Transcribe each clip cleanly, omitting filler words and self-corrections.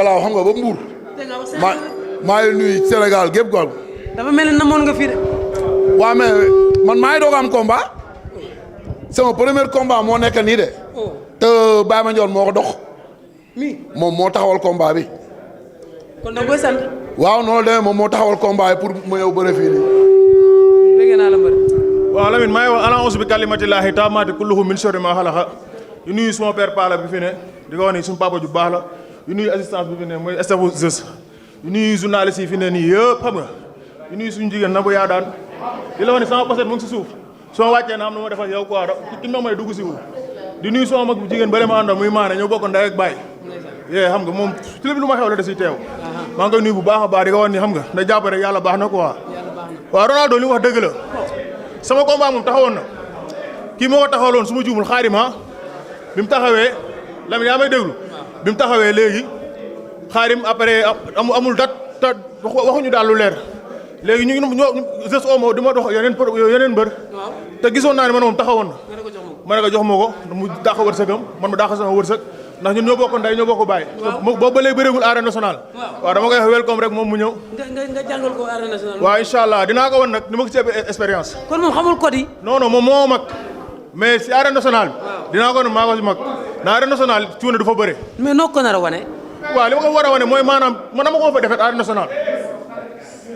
waaw xam nga ba Mbour. maa ngi nuyu Sénégal gépp quoi. dafa mel ni namoon nga fi de. waaw mais man maa ngi doog am combat. sama premier combat moo nekk nii de. te Baye Mandione moo ko dox. moom moo taxawal combat bi. kon da koy sant. waaw noonu la demee moom moo taxawal combat bi pour ma ñëw bëre fii nii. dégg naa la mbër. waaw Lamine maa ngi wax ala auzu bi kalimatillahi taammaati kulluhu min sharri ma xalaqa di nuyu suma père Pala bi fi ne di ko wax ni suñu papa ju baax la di nuyu assistance bi fi ne mooy stafu Zeus di nuyu journaliste yi fi ne nii yëpp xam nga di nuyu suñu jigéen na bu yaa daan di la wax ni sama poset mu ngi si suuf soo wàccee na am na ma defal yow quoi ki ma may dugg si wu di nuyu sama mag bu jigéen ba ma àndal muy maane ñoo bokk ndey ak baay yee xam nga moom ci lépp lu ma xew la da siy teew maa ngi koy nuyu bu baax a baax di ko wax ni xam nga na jàpp rek yàlla baax na quoi waaw Ronaldo li mu wax dëgg la sama combat moom taxawoon na kii moo ko taxawaloon su ma juumul xaarima bi mu taxawee Lamine yaa may déglu bi mu taxawee léegi xaarim après amul dat te waxuñu daal lu leer léegi ñu gës omo di ma dox yeneen mbër te gisoon naa ne man moom taxawoon na ma ne ko jox ma ko mu dàq wërsëgam man ma dàq sama wërsëg ndax ñun ñoo bokk ndey ñoo bokk bàyyi boobu ba léegi bëreegul arène nationale waaw dama koy wax welcome rek moom mu ñëw nga jàngal ko arène nationale waaw incha allah dinaa ko wan nag ni ma ko ci expérience kon moom xamul code yi non non moom moo mag mais si arène nationale dinaa ko ne maa ko si mag na arène nationale cuune du fa bëre mais noo ko nar a wane waaw li ma ko war a wane mooy maanaam man dama ko fa defet arène nationale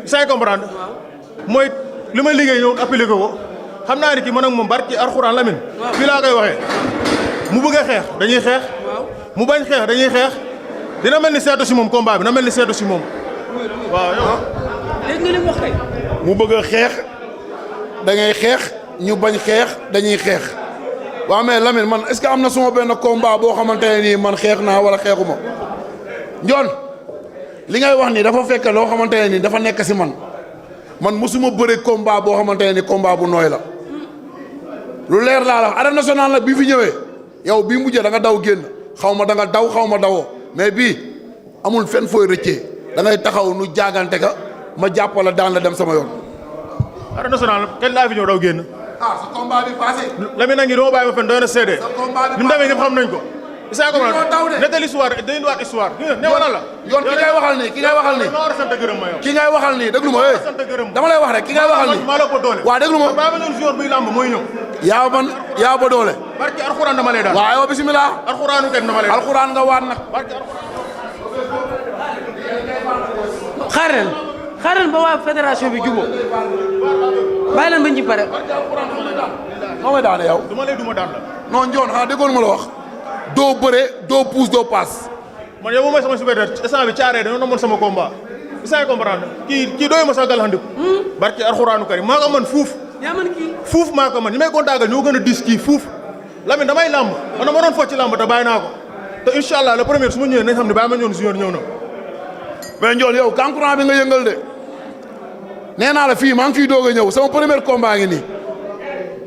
sans comprendre mooy li may liggéey ñëw appliqué ko xam naa ni ki man ak moom barki alxuraan Lamine fii laa koy waxee mu bëgg a xeex dañuy xeex mu bañ xeex dañuy xeex dina mel ni seetu si moom combat bi na mel ni seetu si moom waaw yow dégg nga li mu wax kay mu bëgg a xeex da ngay xeex ñu bañ xeex dañuy xeex waaw mais Lamine man est-ce que am na suma benn combat boo xamante ne nii man xeex naa wala xeexuma Njoon li ngay wax nii dafa fekk loo xamante ne nii dafa nekk si man mosuma bëre combat boo xamante ne nii combat bu nooy la lu leer laa la wax arène nationale la bii fi ñëwee yow bii mujjee da nga daw génn xaw ma da nga daw xaw ma dawoo mais bii amul fenn fooy rëccee da ngay taxaw nu jaagante ka ma jàppala daan la dem sama yoon. arène nationale kenn laa fi ñëw daw génn. ah sa combat bi passé. Lamine nag doo bàyyi ma fen doy na seede. sa combat bi ni mu demee ñëpp xam nañ ko. isa ko daw de nettali histoire day indiwaat histoire. ne wala la yoon ki ngay waxal nii ki ngay waxal nii. ma war a sant gërëm ma yow. ki ngay waxal nii déglu ma dama lay wax rek ki ngay waxal nii. maa la ko doole. waaw déglu ma Baye Mandione Junior buy làmb mooy ñëw. yaa ba doole. barki alxuraan dama lay daal. waaw yow bisimilah. alxuraanu kenn dama lay daal. alxuraan nga waat nag. barki xaaral ba waa fédération bi jubóo bàyyi leen ba ñu pare. moo may daane yow. duma lay duma daan la. non Njoon xanaa déggoon ma la wax. doo bëre doo puus doo paas. man yow mooy sama supérieur instant bi caaree dañoo namoon sama combat. instant comprendre kii doyu ma sax gàllandiku. barki alxuraanu karim maa ko man fuuf. yaa man kii fuuf maa ko man ñi may kontaagal ñoo gën a dis kii fuuf. Lamine damay làmb man dama doon fo ci làmb te bàyyi naa ko te incha allah le premier su ma ñëwee nañ xam ne Baye Mandione Junior ñëw na. mais Njoon yow kankurang bi nga yëngal de. nee naa la fii maa ngi fiy doog a ñëw sama premier combat ngi nii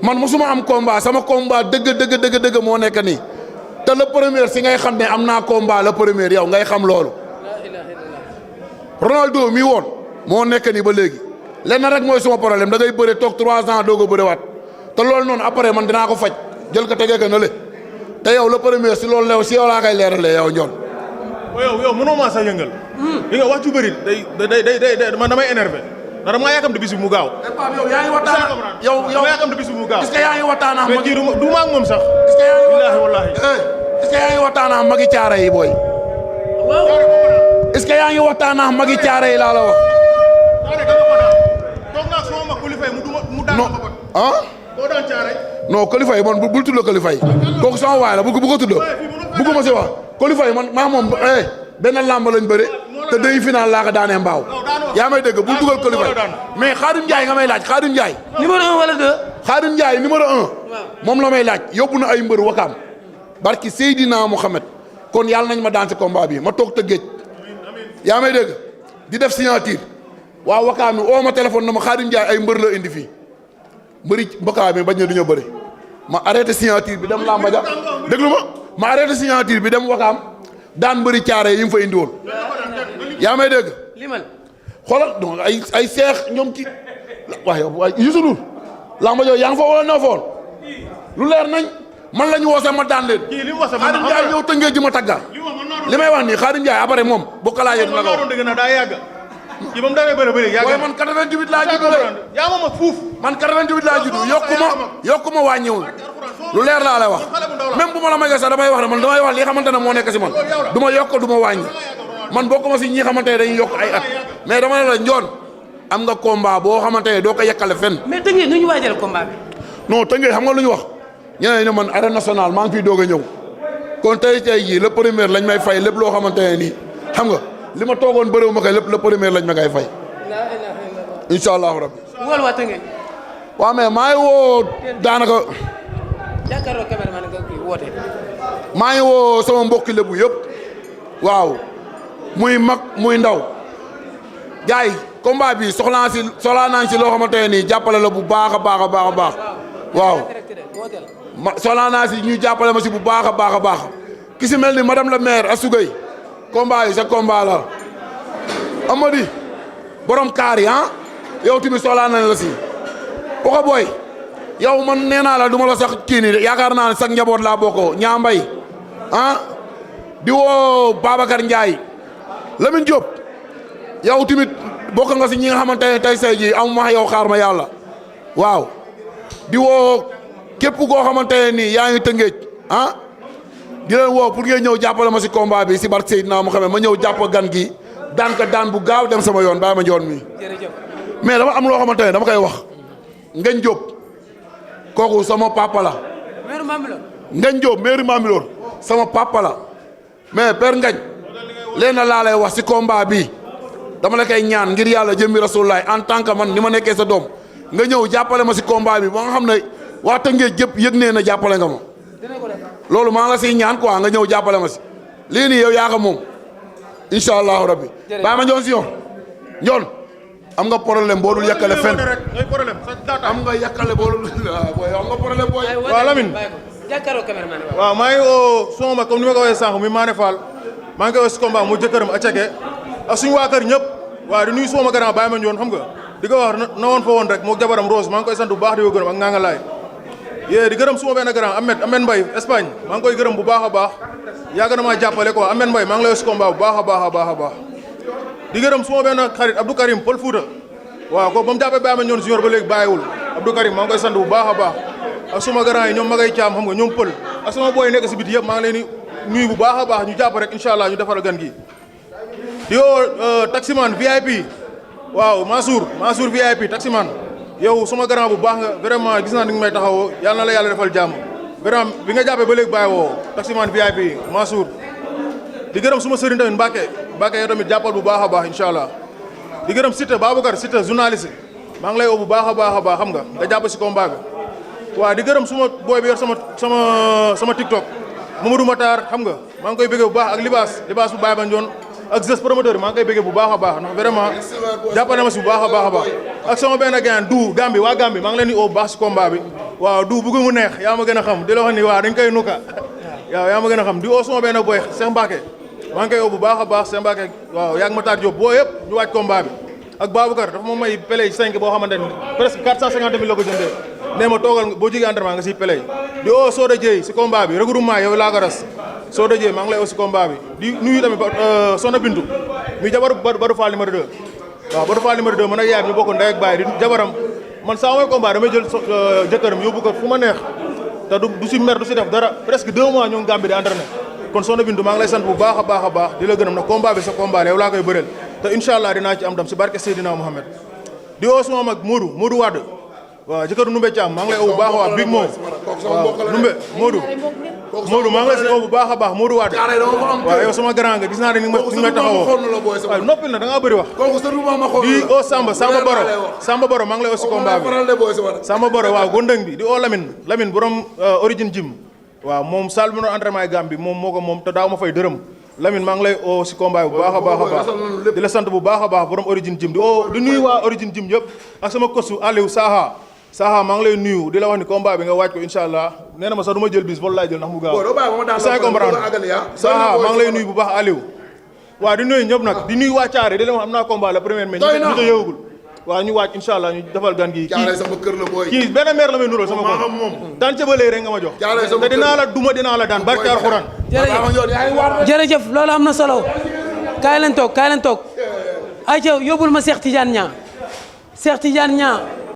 man mosuma am combat sama combat dëgg moo nekk nii te le premier si ngay xam ne am naa combat le premier yow ngay xam loolu. Ronaldo mi woon moo nekk nii ba léegi lenn rek mooy suma problème da ngay bëre toog 3 ans doog a bëre waat te loolu noonu après man dinaa ko faj jël ko tegee ko na le te yow le premier si loolu leew si yow laa koy leeralee yow Njoon. yow mënoo maa sax yëngal. li nga wax ju bëri day man damay énervé. ndax dama yàkkamte bis bi mu gaaw. yow yaa ngi waxtaan yow dama yàkkamte bis bi mu gaaw. est-ce que yaa ngi waxtaan ak mais kii du ma ak moom sax. est-ce wallaahi que yaa ngi waxtaan ak magi caare yi booy. est-ce que yaa ngi waxtaan ak magi caare yi laa la wax. toog naa sama mag Kulifay mu daan ko ko. ah. koo daan caare. non Kulifay man bul tudd Kulifay kooku sama waay la bu ko tudd bugguma si wax Kulifay man maa moom benn làmb lañ bëre te demi final laa ko daanee mbaaw yaa may dégg bul dugal Kulifay mais Xaadim Ndiaye nga may laaj Xaadim Ndiaye. numéro 1 wala 2. Xaadim Ndiaye numéro 1. moom la may laaj yóbbu na ay mbër wakaam barki Seydina Mohamed kon yàlla nañ ma daan si combat bi ma toog tëggeej yaa may dégg di def signature waaw wakaam mi oo ma téléphone na ma Xaadim Ndiaye ay mbër la indi fii mbëri mbokkaa mi bañ na duñu bëri ma arrêté signature bi dem làmba ja déglu ma arrêté signature bi dem wakaam daan mbëri caare yi mu fa indi woon yaa may dégg limal xoolal donc ay seex ñoom ci waaye Youssou Ndour làmba jo yaa ngi fa wala noo foon lu leer nañ man la ñu woose ma daan leen kii li mu wax sax Xaadim Njaay ñëw tëngee ji ma tagga li mu wax man naa li may wax nii Khadim Ndiaye après moom bu ko laajee dina ko wax. dëgg na daa yàgg kii ba mu demee bëri yàgg booy man 88 laa judd de. yaa ma mag fuuf man 88 laa judd yokkuma wàññiwul lu leer laa lay wax même bu ma la magee sax damay wax ne man damay wax li xamante ne moo nekk si man du ma yokk du ma wàññi man bokkuma si ñi xamante ne dañuy yokk ay at mais dama ne la njoon am nga combat boo xamante ne doo ko yekkale fenn. mais Tëngéej nu ñu waajal combat bi. non Tëngéej xam nga lu ñu wax ñeneen ne man arène nationale maa ngi fiy doog a ñëw kon tey jii le premier lañ may fay lépp loo xamante ne nii xam nga li ma toogoon bëriwu ma koy lépp le premier lañ ma koy fay. incha allahu rabbi. wóolu waa Tëngéej. waaw mais maa ngi woo daanaka. jàkkaarloo caméraman nga kii woote. maa ngi woo sama mbokki lébu yëpp waaw muy mag muy ndaw gars yi combat bi soxlaa naa si loo xamante ne nii jàppale la bu baax a baax a baax a baax waaw soxlaa naa si ñuy jàppale ma si bu baax a baax a baax ki si mel ni madame la maire Assougay combat yi sa combat la Amady borom kaar yi ah yow tamit soxlaa nañ la si Poko Boy yow man nee naa la du ma la sax kii nii yaakaar naa ne sax njaboot laa bokkoo ñaambay ah di woo Babacar Ndiaye Lamine Diop yow tamit bokk nga si ñi nga xamante ne tey say ji amuma yow xaar ma yàlla waaw di woo képp koo xamante ne nii yaa ngi Tëngéej ah di leen woo pour ngeen ñëw jàppale ma si combat bi si barke Seydina Muhammad ma ñëw jàpp gan gi daan ka daan bu gaaw dem sama yoon Baye Mandione mi mais dama am loo xamante ne dama koy wax Ngagne Diop kooku sama papa la. maire Mambilor. Ngagne Diop maire Mambilor sama papa la mais père Ngagne leen na laa lay wax si combat bi dama la koy ñaan ngir yàlla jëmmi Rasulullah en tant que man ni ma nekkee sa doom nga ñëw jàppale ma si combat bi ba nga xam ne waa Tëngéej jëpp yëg nee na jàppale nga ma loolu maa nga siy ñaan quoi nga ñëw jàppale ma si lii nii yow yaa ko moom incha allahu rabbi. Baye Mandione si yoon Njoon am nga problème boo dul yàkkale fenn am nga yàkkale boo dul am nga problème booy. waaw Lamine jàkkaarloo caméraman waaw maa ngi woo suma mag comme ni ma ko waxee sànq mi Mané Fall maa ngi koy woo si combat mu jëkkëram a ceke ak suñu waa kër ñëpp waaw di nuyu suma grand Baye Mandione xam nga di ko wax na woon fa woon rek moo jabaram Rose maa ngi koy sant bu baax di ko gërëm ak Nganga Laay yee di gërëm suma benn grand Ahmed Mbaye Espagne maa ngi koy gërëm bu baax a baax yàgg na maa jàppale quoi Ahmed Mbaye maa ngi lay woo si combat bu baax a baax a baax a baax di gërëm suma benn xarit Abdou Karim Pël Fouta waaw ko ba mu jàppee Baye Mandione Junior ba léegi bàyyiwul Abdou Karim maa ngi koy sant bu baax a baax ak suma grand yi ñoom magay caam xam nga ñoom pël ak sama booy nekk si biti yëpp maa ngi leen di nuyu bu baax a baax ñu jàpp rek incha allah ñu defaral gan gi di woo taximan VIP waaw Mansour VIP taximan yow suma grand bu baax nga vraiment gis naa ni nga may taxawoo yàlla na la yàlla defal jàmm vraiment bi nga jàppee ba léegi bàyyi woo taximan VIP Mansour di gërëm suma sëriñ tamit Mbacke yow tamit jàppal bu baax a baax incha allah di gërëm Siteu Babacar Siteu journaliste maa ngi lay woo bu baax a baax xam nga jàpp si combat bi waaw di gërëm suma booy bi yor sama TikTok Mamadou Matar xam nga maa ngi koy bëggee bu baax ak libaas bu Baye Mandione ak Zes promoteur maa ngi koy bëggee bu baax a baax ndax vraiment jàppale ma si bu baax a baax ak sama benn gain du Gambi waa Gambi maa ngi leen di woo bu baax si combat bi waaw du bëgg mu neex yaa ma gën a xam di la wax ni waaw dañ koy nuka waaw yaa ma gën a xam di woo sama benn boy Cheikh Mbacke maa ngi koy woo bu baax a baax Cheikh Mbacke waaw yaa ngi Matar Diop boo yëpp ñu waaj combat bi ak Babacar dafa moom may peley 5 boo xamante ni presque 450 000 la ko jëndee nee ma toogal boo jógee entraînement nga siy peley di woo Soda Dieye si combat bi regroupement yow laa ko res Soda Dieye maa ngi lay woo si combat bi di nuyu tamit Soxna Bintu mi jabaru Badou Fall numéro 2 waaw Badou Fall numéro 2 man ak yaay bi ñu bokk ndey ak baay di jabaram man saa mooy combat damay jël jëkkëram yóbbu ko fu ma neex te du si mer du si def dara presque 2 mois ñoo ngi Gambie di entraîné kon Soxna Bintu maa ngi lay sant bu baax a baax di la gërëm nag combat bi sa combat la yow laa koy bëreel te incha allah dinaa ci am dam si barke Seydina Mohamed di woo suma mag Modou Wade waaw jëkkëru Numbe Thiam maa ngi lay woo bu baax a baax Big Mo waaw Numbe Modou maa ngi lay woo bu baax a baax Modou Wade waaw yow sama grand nga gis naa ne ni may taxawoo waaw noppil na da ngaa bëri wax di oo Samba Boro maa ngi lay woo si combat bi Samba Boro waaw gondang bi di oo Lamine borom origine gym waaw moom salle bi noonu entraînement Gambie moom moo ko moom te daaw ma fay dërëm Lamine maa ngi lay oo si combat bi bu baax a baax di la sant bu baax a baax borom origine gym di nuyu waa origine gym yëpp ak sama kosu Aliou Saha maa ngi lay nuyu di la wax ni combat bi nga waaj ko incha allah nee na ma sax du ma jël bis vol laay jël ndax mu gaaw saa comprendre Saha maa ngi lay nuyu bu baax Aliou waaw di nuyu ñëpp nag di nuyu waa Thiaré di leen wax am naa combat la première mai ñu ko yëwagul waaw ñu waaj incha allah ñu defal gan gi kii benn maire la may nural sama ko daan ca ba léegi rek nga ma jox te dinaa la duma dinaa la daan barke alxuraan jërëjëf loolu am na solo kaay leen toog ayca yóbbul ma Cheikh Tidiane Niang